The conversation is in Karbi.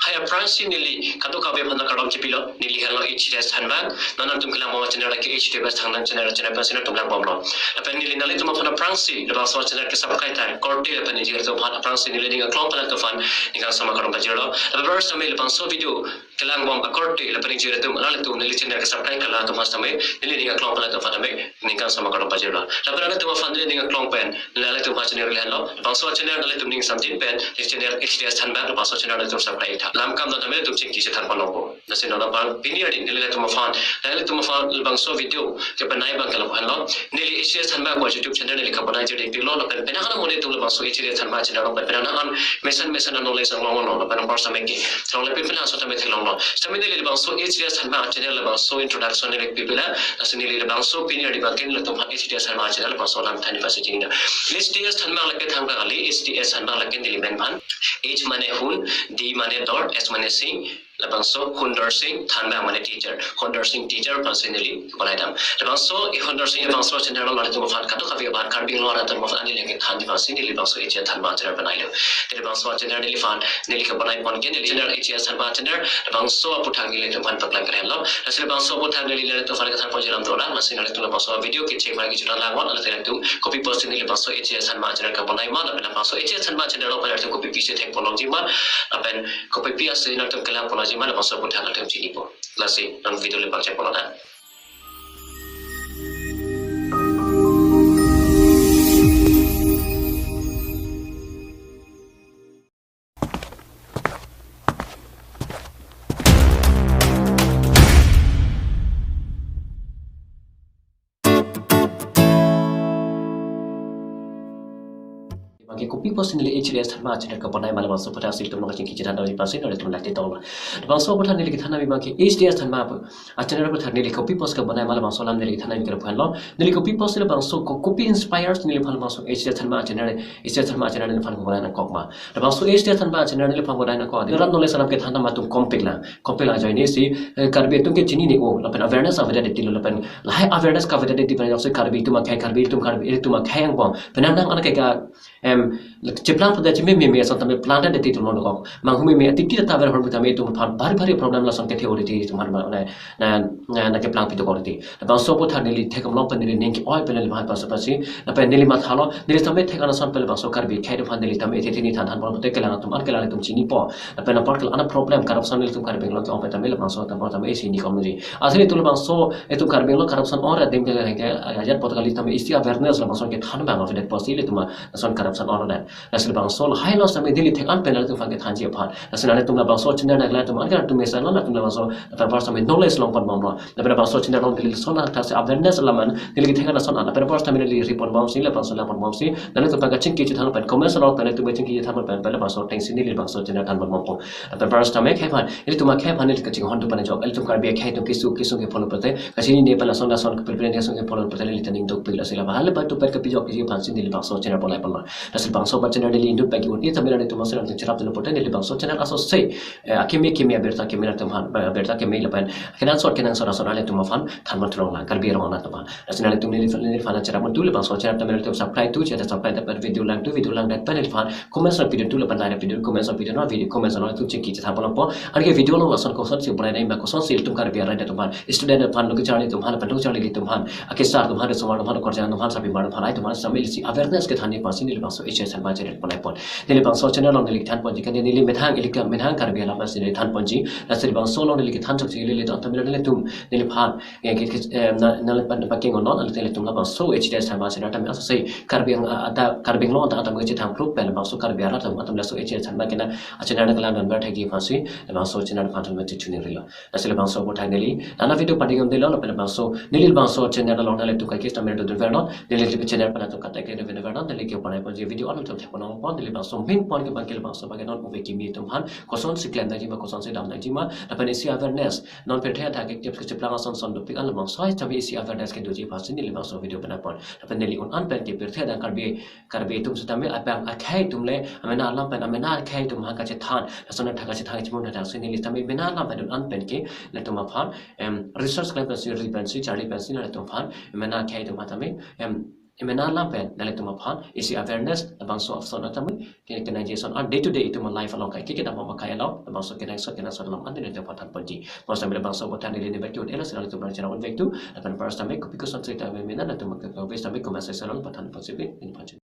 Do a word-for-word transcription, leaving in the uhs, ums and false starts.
Hai aphrangsi neli kadokave aphan kardom chipilo, neli henlo H D S Thanbang, non nangtum kelang bom channel ke H D S Thanbang channel, channel pensi nangtum lang bomlo. Lapen neli nanglitum aphan aphrangsi labangso channel ke subscribe tha, korte lapen ingjir atum aphan aphrangsi neli ning aklong pen nangtum aphan ning kangsam akardom pajirlo. Lapen first time labangso video kelang bom akorte lapen ingjir atum, nanglitum neli channel ke subscribe kali atum aphan tame, neli ning aklong pen nangtum aphan tame ning kangsam akardom pajirlo. Lapen nangtum aphan neli ning aklong pen, nanglitum aphan channel le henlo, labangso channel nanglitum ning samtin pen, neli channel H D S Thanbang, labangso channel nangtum subscribe tha. Lam kam nangtum tame nangtum chingki chethan pon nangpo. Lasi non abang pini arni neli nangtum aphan, nanglitum aphan labangso video kebanai abang ke lapu henlo. Neli H D S Thanbang ko YouTube channel neli kabanai jodi pilo, lapen penang an amonit atum labangso H D S Thanbang channel along pen penang an mesen mesen a-knowledge along lo, lapen apor sitame ke throng le pin pin aso tame theklonglo. Sitame neli labangso H D S Thanbang channel labangso introduction neli pipila, lasi neli labangso pini arni abang ke nangtum aphan H D S Thanbang channel labangso alam than pasi chinina. H D S Thanbang lake thang kali, H D S Thanbang lake neli men aphan. H mane hun, D mane dor, S mane sing, labangso Hundor Sing, Thanbang mane teacher. Hundor Sing teacher aphansi neli banai dam. Labangso, e Hundor Sing labangso channel along nangtum aphan kadokave aphan Karbi Anglong arat atum aphan neli kethan aphansi neli labangso H D S Thanbang channel banailo. Te labangso channel neliphan, neli kebanai pon ke neli channel H D S Thanbang channel, labangso aphuthak neli nangtum aphan paklang keren lo. Lasi labangso aphuthak neli nangtum aphan kethan pon jiram dola, lasi nangtum labangso video kecheng aphan kechuran langwon, lasi nangtum kopi apotsi neli labangso H D S Thanbang channel kebanai ma, lapen labangso H D S Thanbang channel along pen nangtum kopi apotsi thek pon longjima, lapen kopi apotsi nangtum kelang pon longjima, labangso aphuthak nangtum chinipo. Lasi non video le pangcheng pon lonang. Abang ke kopi apotsi neli H D S Thanbang channel kebanai ma, labangso aphuthak si nangtum nangkachingki chethan doji aphansi nangtum lati tong la. Labangso aphuthak neli kethan abang ke H D S Thanbang a-channel aphuthak neli kopi apotsi kebanai ma, labangso alam neli kethan neli kephan lo. Neli kopi apotsi labangso ko-, kopi inspires neliphan labangso H D S Thanbang a-channel, H D S Thanbang a-channel neliphan kebanai nangkok ma. Labangso H D S Thanbang a-channel neliphan banai nangkok. General knowledge alam kethan atum kompik lang. Kompik lang ajoine si, eh, Karbi atum ke chinine o, lapen awareness avedet lo, lapen lahai awareness kavedet pen laso Karbi atum akhei, Karbi atum, Karbi atum akhei angbong. Penang nang anak ke ka, em, cheplang pada chimeme me ason tame plangdet ti tulong dokok. Manghume me atiti ta ver hor tame atum aphan bhari bhari problem lason kethe ori ti atum aphan na, na, na, na keplang pito kori ti. Labangso aphuthak neli thek-om long pen neli ning ke-oi pen neli mahal pasu pasi. Lapen neli mathalo, neli tame thek-an ason pen labangso Karbi akhei atum aphan neli tame athe thini than than pon pute kelang atum an kelang atum chinipo. Lapen apor kelang an problem corruption nelitum Karbi Anglong ke-ong pen tame labangso atum apor tame isi ni kom neli. Asli itum labangso itum Karbi Anglong corruption ong ra adim kelang ke ajat apot kali tame isi awareness labangso kethan abang avedet apotsi ilitum lason corruption ong ra. Lasi labangso lahai lo sitame neli thek-an pen nangtum aphan kethanji aphan. Lasi nangtum labangso channel nanglang atum an ke nangtum mesen lo, nangtum labangso lapen apor sitame knowledge long pon bomlo. Lapen labangso channel along neli lason thaksi awareness alam an neli kethek-an ason an. Lapen apor sitame neli ri pon bomsi, labangso lang pon bomsi, nangtum aphan kachingki chethan pen comment along pen nangtum kachingki chethan pen pen labangso atengsi neli labangso channel than pon bompo. Lapen apor sitame akhei aphan, ilitum akhei aphan neli kachinghon tu pen ajok, ilitum Karbi akhei atum keso keso ke follow pute, kachini ne pen lason lason ke prepare ne lason ke follow pute neli ta ning dukpik. Lasi labang hal pen tu pen kepajok keji aphansi neli labangso channel banai pon lo. Lasi labangso aphan channel neli inut pen ke-un-e tame nangtum ason nangtum cherap tu pute neli labangso channel aso se, eh, akeme keme abirta keme nangtum aphan, eh, abirta keme lapen kenangsot kenangsot ason nangtum aphan than pon thulong lang Karbi arong nangtum aphan. Lasi nangtum neli, neliphan cherap tu labangso channel tame nangtum subscribe tu, channel subscribe ta pen video lang tu, video langdet pen neliphan comment along video tu lapen like video comment along video na video comment along tu chingki chethan pon longpo. Anke video along lason kosonsi banai nangji ma, kosonsi ilitum Karbi arat atum aphan, student aphan, lo kecharli atum aphan, lapen lo kecharli atum aphan, akesar atum aphan, somar atum aphan, korjang atum aphan, sarpimar atum aphan, itum aphan sitame isi awareness kethanji aphansi neli labangso H D S Thanbang channel banai pon. Neli labangso channel along neli kethan ponji ke neli methang, ili ke methang Karbi alam si neli than ponji. Lasi labangso along neli kethan chokche ili ilitum tame nelitum neliphan, eh, ke, ke, eh, na, nangphan pakeng onon, nelitum labangso H D S Thanbang channel tame aso se Karbi Ang-, ah, ta Karbi Anglong ta atum kechethang proof pen labangso Karbi arat atum atum laso H D S Thanbang kena a-channel nanglang donver thekji aphansi labangso channel aphan tame chichuni rilo. Lasi labangso aphuthak neli nana video pading om delo, lapen labangso neli labangso channel along nanglitum kaiketa mer do ver non, neli channel pen nangtum katek ke do ver non, neli ke banai ponji video along nangtum thek pon longpo, neli labangso main point ke abang ke labangso abang ke non ove kimi atum aphan kosonsi klem nangji ma, kosonsi dam nangji ma, lapen isi awareness non pirthe adak ke kep kecheplang ason son dopik an labangso ai tame isi awareness kedoji aphansi neli labangso video banai pon. Lapen neli un an pen ke pirthe adak Karbi, Karbi atum sitame abang akhei atum le amena alam pen amena akhei atum aphan kachethan, lason athak kachethan kachimung athak si neli tame mena alam pen un an pen ke nangtum aphan, em, research klem pensi, ri pensi, charli pensi nangtum aphan mena akhei atum aphan tame, em, emena lam pen nanglitum aphan isi awareness, labangso ason atame, ke-, kenangji ason an day to day itum a life along kai, ke kedam pama kai along, labangso kenangsot kenangsot alam an nanglitum aphan thanponji. Bonsitame labangso aphuthak neli neli bek un-elo, si nanglitum aphan channel un-etu, lapen first time kopi koson sitame mena nanglitum ke-, ke-, first time comment section along pathan ponsi pen, ini phan